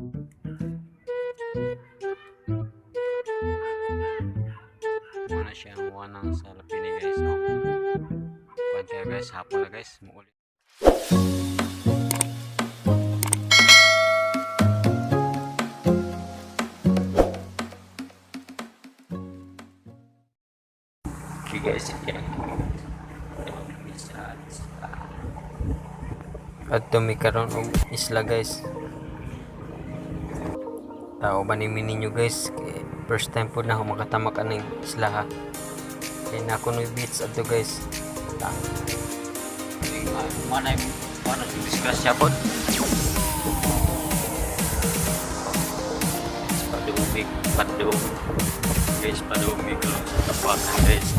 Muna siya ang wanang sa Lapinig, guys. Oh. Kuan kaya, guys, hapon na, guys. Muulit. Okay guys, yan. At karon og isla, guys. Tao ba ni ninyo, guys? Kay first time po na ako makatamak aning isla ha. Kay na ako no beach adto, guys. Ta. Manay mana si disgrasya po. Padumig, padung. Guys, padumig lang sa tapakan, guys.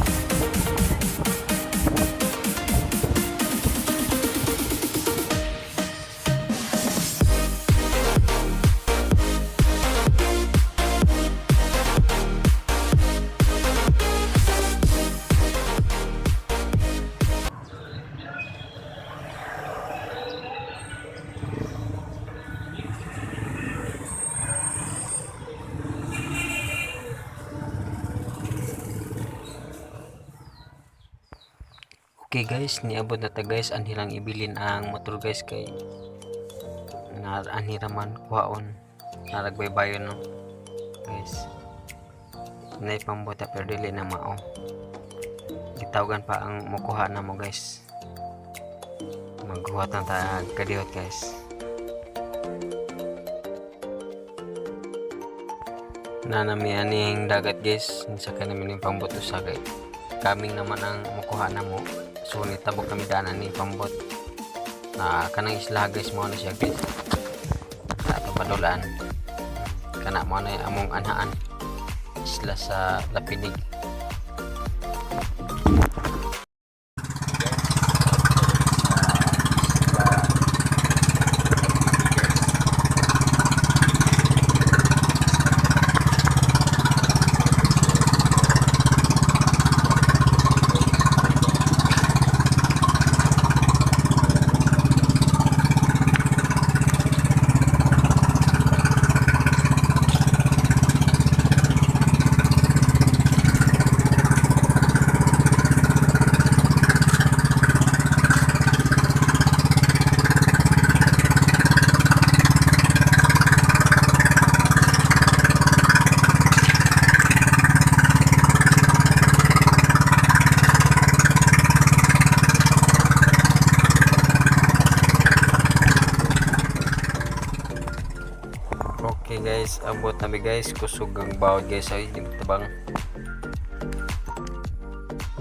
Okay guys, niabot na ta, guys, anhilang ibilin ang motor, guys, kay na anhira man kuhaon naragbaybayon no, guys. Nay pambota pero dili na mao. Gitawagan pa ang mukuha na mo, guys. Maghuwat na ta kadihot, guys. Nanami aning dagat, guys. Sakay namin yung pambot usa kay kaming naman ang mukuha na mo. So nitabok kami daan ni pambot na kanang isla, guys, mo na siya, guys. Ato padulaan kana mo na yung among anhaan isla sa Lapinig. Okay guys, abot nami, guys, kusog ang bawod, guys, ay di tabang.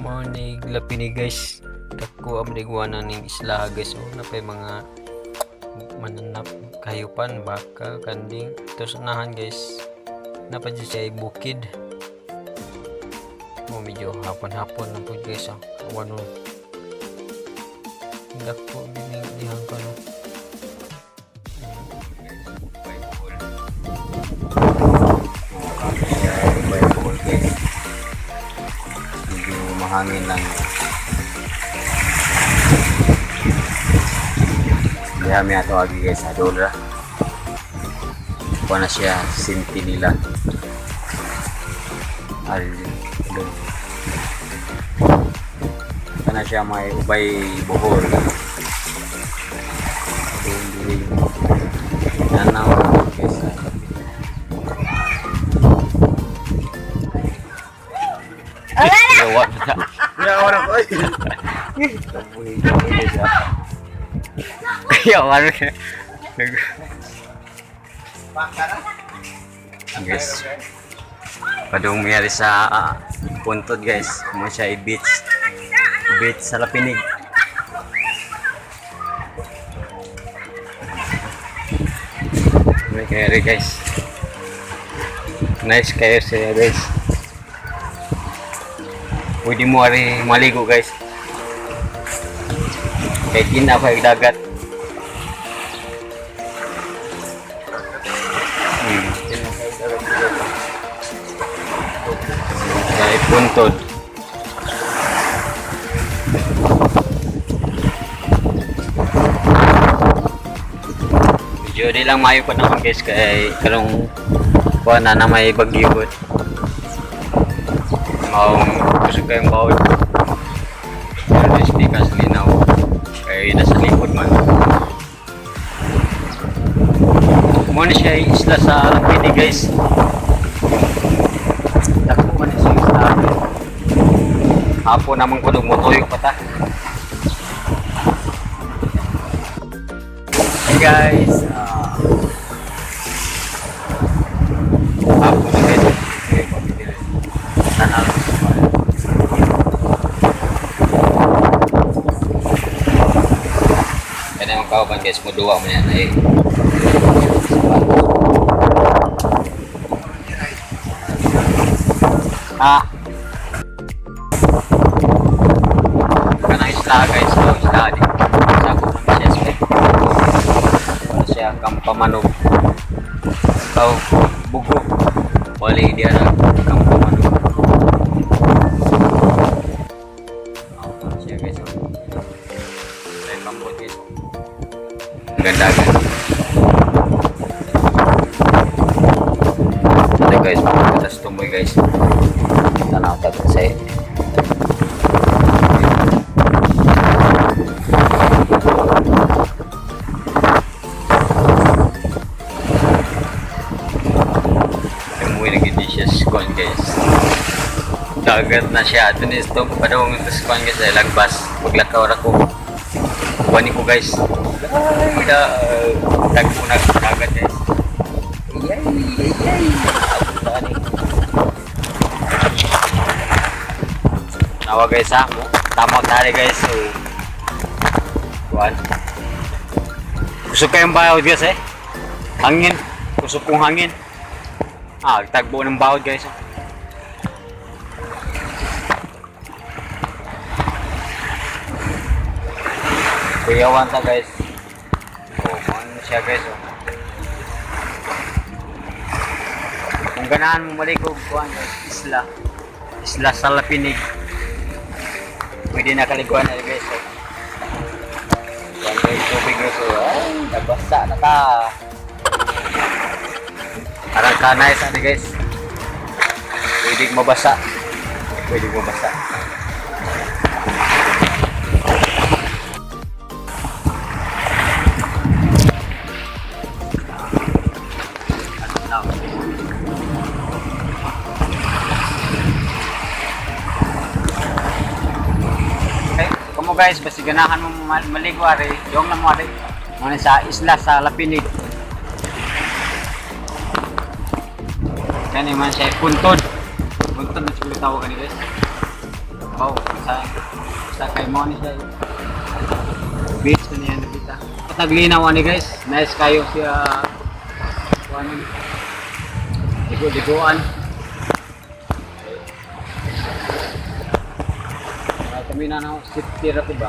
Mao ni Lapinig, guys. Dako ang iguana ning isla, guys, oh, napay mga mananap, kahayupan, baka, kanding. Ito sa unahan, guys. Napa dyan siya ay bukid. Oh, medyo hapon-hapon na po, guys, oh. Wano. Dako gining dihang kano. Bible, guys. Medyo mahangin lang. Diha mi ato agi, guys, adol ra. Kuha na siya sintinila. Al doon. Kana siya may Ubay Bohol. Doon diri. Nanaw guys. Yawa na. Yawa ko ay. Yawa na. Guys, padung mayari sa puntod, guys. Mo siya i-beach. Beach sa Lapinig. May kaya rin, guys. Nice kayo siya, guys. Pwede mo ari maligo, guys. Kahit gina pa yung dagat. Kay puntod. Medyo di Dili lang maayo panahon guys kay karong kuan na na may bagyo gud. Maong kusog kayong bawod. Pero di ka sa linaw. Kay nasa likod man. Mo ni siya isla sa Pwede guys. Dako man siya isla. Hapon naman ko motoyo pa ta. Hey guys, hapon na guys. Okay, pabili. Tanaw sa bahay. Kaya ang kauban guys, muduwa mo yan ay. Ah. Kanang isla guys, so isla di. Sako man siya sa. Wala siya kampamanog. Kaw bugo. Wali di ara kampamanog. Oh, siya guys. Oh. Ay pambot guys. Ang ganda guys. Ito guys, papunta sa tumoy guys. Tanaw ta sa. Tumoy lagi di siya kuan guys. Dagat na siya. Ito ni ito. Padung ito sa kuan guys. Ay lagbas. Maglakaw ra ko. Kuan ko guys. Ay, da, tagpo na dagat guys. Yay, yay, yay. Nawa guys ha. Tama tari guys. So, kuan. Kusog kayong bawod guys eh. Hangin. Kusog kong hangin. Ah, tagbo ng bawod guys. Kuyawan ta guys. Oh, ano siya guys oh. Kung ganahan mo malikog kuan guys, isla. Isla sa Lapinig. Pwede na kaliguan na guys. Oh. Kuan guys, tubig guys. Oh. Ay, nabasa na ta. Arang kanay sa guys. Pwede mabasa. Pwede mabasa. Okay, kamo guys, basta ganahan mo maligo ari, yung lang mo ari. Muna sa isla sa Lapinig. Kani man siya puntod. Puntod na siguro tawag ani guys. Oh, sa kay mo ni siya. Beach na niya nabita. Pataglinaw ani guys. Nice kayo siya. Kuan ligo-liguan. Kami na na safety ra ko ba?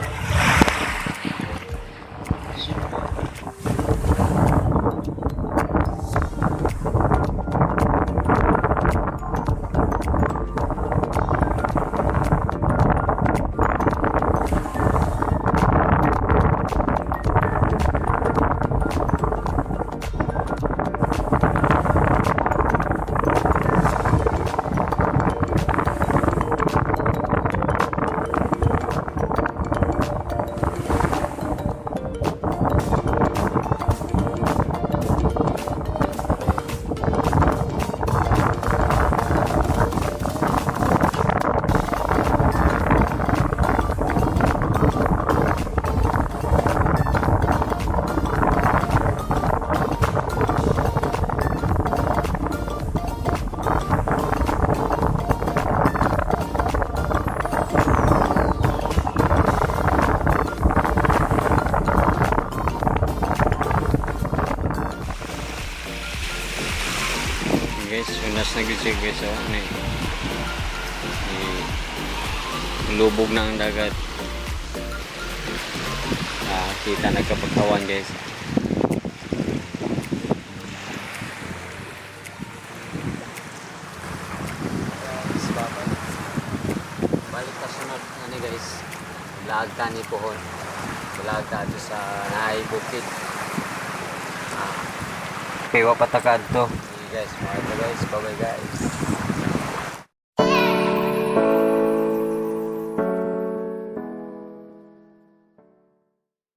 Guys, unas na gud siya guys oh. Ni. Lubog na ang dagat. Ah, kita nagkapagkawan guys. Balik ta sunod ani guys. Laag ta ni pohon. Laag ta sa naay bukid. Ah. Kay wa pa ta kaadto. Sige guys, mga ito guys. Bye bye guys.